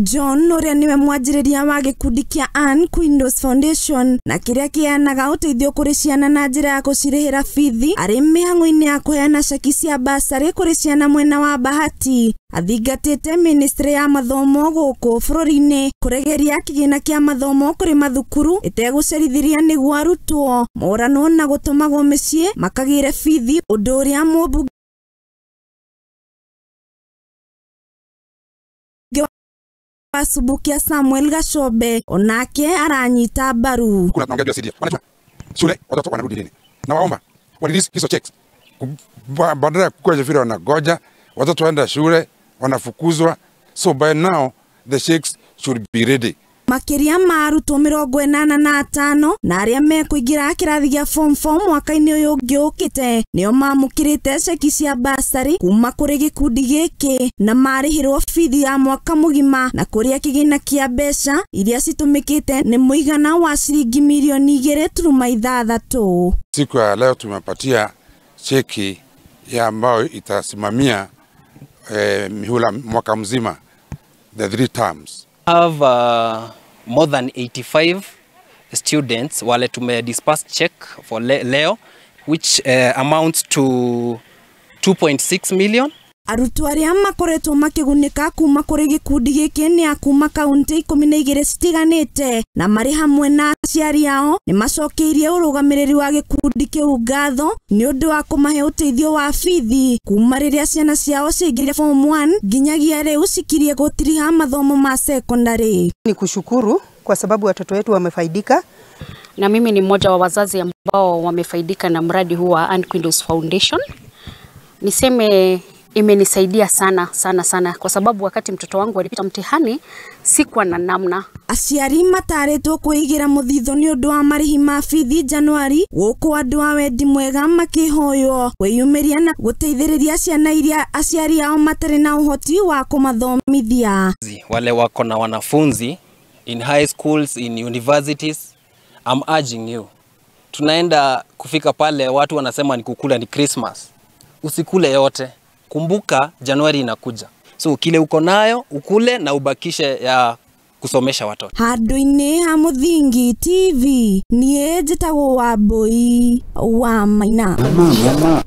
John ũrĩa nĩwe mwanjĩrĩria wa gĩkundi kĩa Ann Quindos Foundation na kĩrĩa kĩheanaga ũteithio kũrĩ ciana na njĩra ya gũcirĩhĩra bithi arĩ mĩhang'o-inĩ ya kũheana ceki cia basarĩ kũrĩ ciana mwena wa Bahati athingatĩte ministry ya mathomo gũkũ bũrũri-inĩ kũregeria kĩgĩna kĩa mathomo kũrĩ mathukuru ĩtegũcerithiria nĩguo arutwo moranwo na gũtũmagwo mĩciĩ makagĩre bithi ũndũ ũrĩa mũmbunge wa Subukia Samuel Gachobe onake aranyita mbaru. Kuna tunaongea juu ya wanajua shule watoto wanarudi lini, na waomba wa release hizo checks badala ya kukoja vile wanagoja watoto waenda shule wanafukuzwa, so by now the checks should be ready. Makiria ma arutwo 85 na aria mekuingira kirathi gia form 4 mwaka-inĩ ũyũ ũngĩ ũkĩte nĩo mamũkĩrĩte ceki cia basarĩ kuma kũrĩ gĩkundi gĩkĩ na marĩhĩrwo bithi ya mwaka mũgima na kũrĩa kĩgĩna kĩa mbeca iria citũmĩkĩte nĩ mũigana wa ciringi milioni 2.6. Siku ya leo tumepatia cheki ya ambayo itasimamia mihula mwaka mzima, the 3 terms. Have more than 85 students wale tume disperse check for leo which amounts to 2.6 million. Arutwo arĩa makoretwo makĩgunĩka kuma kũrĩ gĩkundi gĩkĩ nĩ a kuma kaunti 12 citiganĩte na marĩ hamwe na aciari ao nĩ macokeirie ũrũgamĩrĩri wa gĩkundi kĩu ngatho nĩ ũndũ wa kũmahe ũteithio wa bithi kuma rĩrĩa ciana ciao ciaingĩrire form 1 nginyagia rĩu cikirie gũtiriha mathomo ma secondary. Ni kushukuru kwa sababu watoto wetu wamefaidika, na mimi ni mmoja wa wazazi ambao wamefaidika na mradi huu wa Ann Quindos Foundation. Niseme imenisaidia sana sana sana kwa sababu wakati mtoto wangu alipita mtihani sikuwa na namna. Aciari mataretwo kwĩigĩra mũthithũ nĩ ũndũ wa marĩhi ma bithi Januari gũkũ andũ a wendi mwega makĩhoywo kwĩyumĩria na gũteithĩrĩria ciana iria aciari ao matarĩ na ũhoti wa kũmathomithia. Wale wako na wanafunzi in high schools, in universities, I'm urging you. Tunaenda kufika pale watu wanasema ni kukula ni Christmas. Usikule yote. Kumbuka Januari inakuja. So kile uko nayo ukule na ubakishe ya kusomesha watoto. Handũ-inĩ ha Mũthingi TV niĩ njĩtagwo Wambui wa Maina. Mama.